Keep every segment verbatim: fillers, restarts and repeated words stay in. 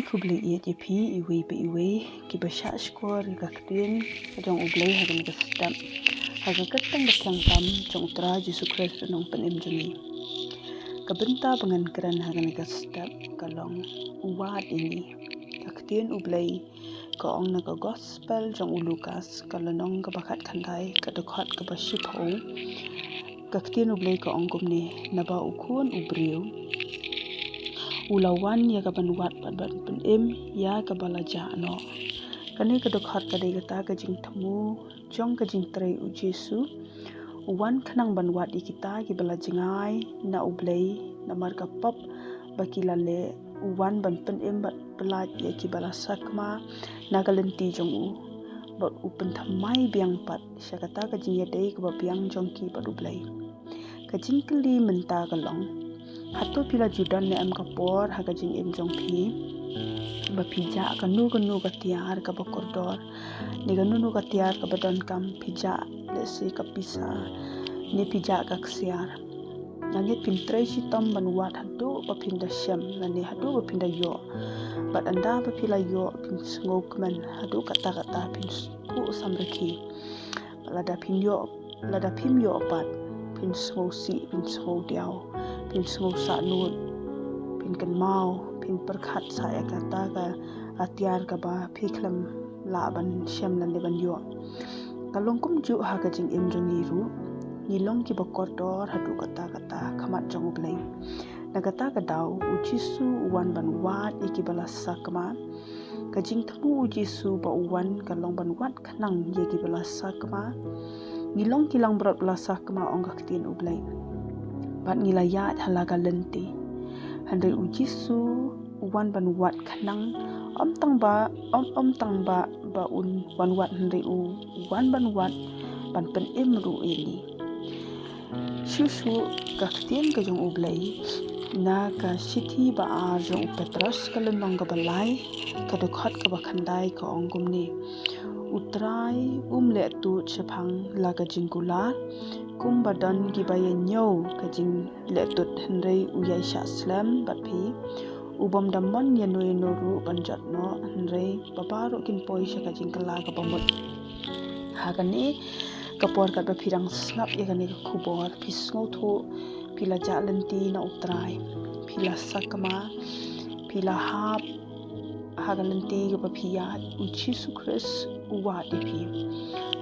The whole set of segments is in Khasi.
Khublei ïeit ïa phi iwei pa iwei kiba shah shkor ïa ka ktien ka jong U Blei ha kane ka step, ha ka kyrteng ba thiang tam jong U Trai Jisu Khrist, U Nongpynim jong ngi. Ka bynta ba ngan kren ha kane ka step ka long: U wad ïa ngi. Ka ktien U Blei ka ong na ka Gospel jong u Lukas, ka lynnong kaba khatkhyndai, ka dkhot kaba shiphew. Ka ktien U Blei ka ong kumne: Naba U Khun u briew u la wan ïa ka ban wad bad ban pynim ïa kaba la jah noh. Kane ka dkhot ka dei kata ka jingthmu jong ka jingtrei U Jisu. U wan khnang ban wad ïa kita kiba la jngai na U Blei namar ka pop ba ki la leh. U wan ban pynim bad pyllait ïa kiba la sakma na ka lynti jong u, bad u pynthymmai biang pat sha kata ka jingïadei kaba biang jong ki bad U Blei. Ka jingkylli mynta ka long: Hato phi la ju don ne em ka por ha ka jingim jong phi ba phi jah kano kano ka tiar kaba kordor, ne kano kano ka tiar kaba donkam? Phi jah lehse ka pisa, ne phi jah ka ksiar. Nga ngeit phin trei shitom ban wad haduh ba phin da shem, lane haduh ba phin da ïoh. Bad ynda ba phi la ïoh, phin sngewkmen, haduh katta katta phin sngewkmen samrkhie. Lada phin ïoh, lada phim ïoh pat, phin sngewsih, phin sngewdiaw, phin sngewsahnud, phin kynmaw, phin pyrkhat sa ïa kata ka tiar kaba phi khlem lah ban shem lane ban ïoh. Ka long kumjuh ha ka jingim jong ngi ruh. Ngi long kiba kordor haduh katta katta ha khmat jong U Blei. Na kata ka daw U Jisu u wan ban wad ïa kiba la sakma. Ka jingthmu U Jisu ba u wan ka long ban wad khnang ïa kiba la sakma. Ngi long ki langbrot ba la sakma, ong ka ktien U Blei, bad ngi la ïaid ha la ka lynti. Hynrei U Jisu u wan ban wad khnang, ym tang ba, ym, ym tang ba, ba un wan wad, hynrei u wan ban wad ban pynim ruh ïa ngi. Shuh shuh ka ktien ka jong U Blei na ka shithi ba ar jong u Petros, ka lynnong kaba lai, ka dkhot kaba khyndai, ka ong kumne: U Trai um leh tut shaphang la ka jingkular kumba don kiba ïa ñiew ka jingleh tut, hynrei u ïai shah slem bad phi. U bym da mon ïa no ïa no ruh ban jot noh, hynrei ba baroh kin poi sha ka jingkylla kaba mut. Ha kane ka por katba phi dang sngap ïa kane ka khubor, phi sngewthuh phi la jah lynti na U Trai, phi la sakma, phi la hap ha ka lynti kaba phi ïaid. U Jisu Khrist u wad ïa phi.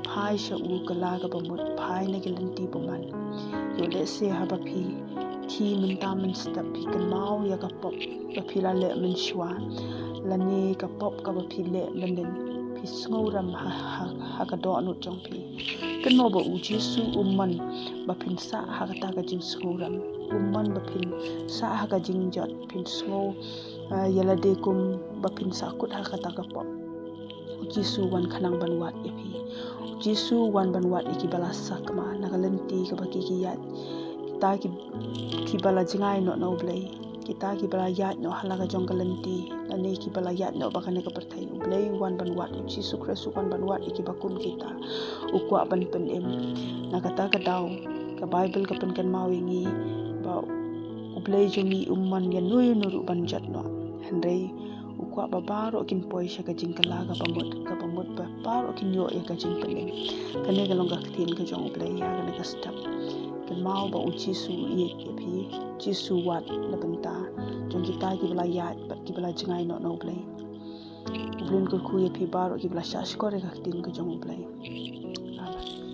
Phai sha u kylla kaba mut, phai na ki lynti bymman. Ïoh lehse haba phi khie mynta mynstep phi kynmaw ïa ka pop ba phi la leh mynshuwa, lane ka pop kaba phi leh mynnin, phi sngewrem ha, ha, ha ka dohnud jong phi. Kynmaw ba U Jisu um mon ba phin sah ha kata ka jingsngewrem. Um mon ba phin sah ha ka jingjot, phin sngew, eh, ïa lade kum ba phin sahkut ha kata ka pop. U Jisu wan khnang ban wad ïa phi. U Jisu wan ban wad ïa kiba la sakma na ka lynti kaba ki, ki ïaid. Kita ki, kiba la jngai noh na U Blei, kita kiba la ïaid noh ha la ka jong ka lynti, lane kiba la ïaid noh bad kane ka pyrthei. U Blei u wan ban wad, U Jisu Khrist u wan ban wad ïa kiba kum kita. U kwah ban pynim. Na kata ka daw ka Baibl ka pynkynmaw ïa ngi ba U Blei jong ngi um mon ïa no ïa no ruh ban jot noh, hynrei u kwah ba baroh kin poi sha ka jingkylla kaba mut, kaba mut ba baroh kin ïoh ïa ka jingpynim. Kane ka long ka ktien ka jong U Blei ha kane ka step. Kynmaw ba U Jisu u ïeit ïa phi. U Jisu u wad na bynta jong kita kiba la ïaid bad kiba la jngai noh na U Blei. U Blei un kyrkhu ïa phi baroh kiba la shah shkor ïa ka ktien ka jong U Blei. Amen.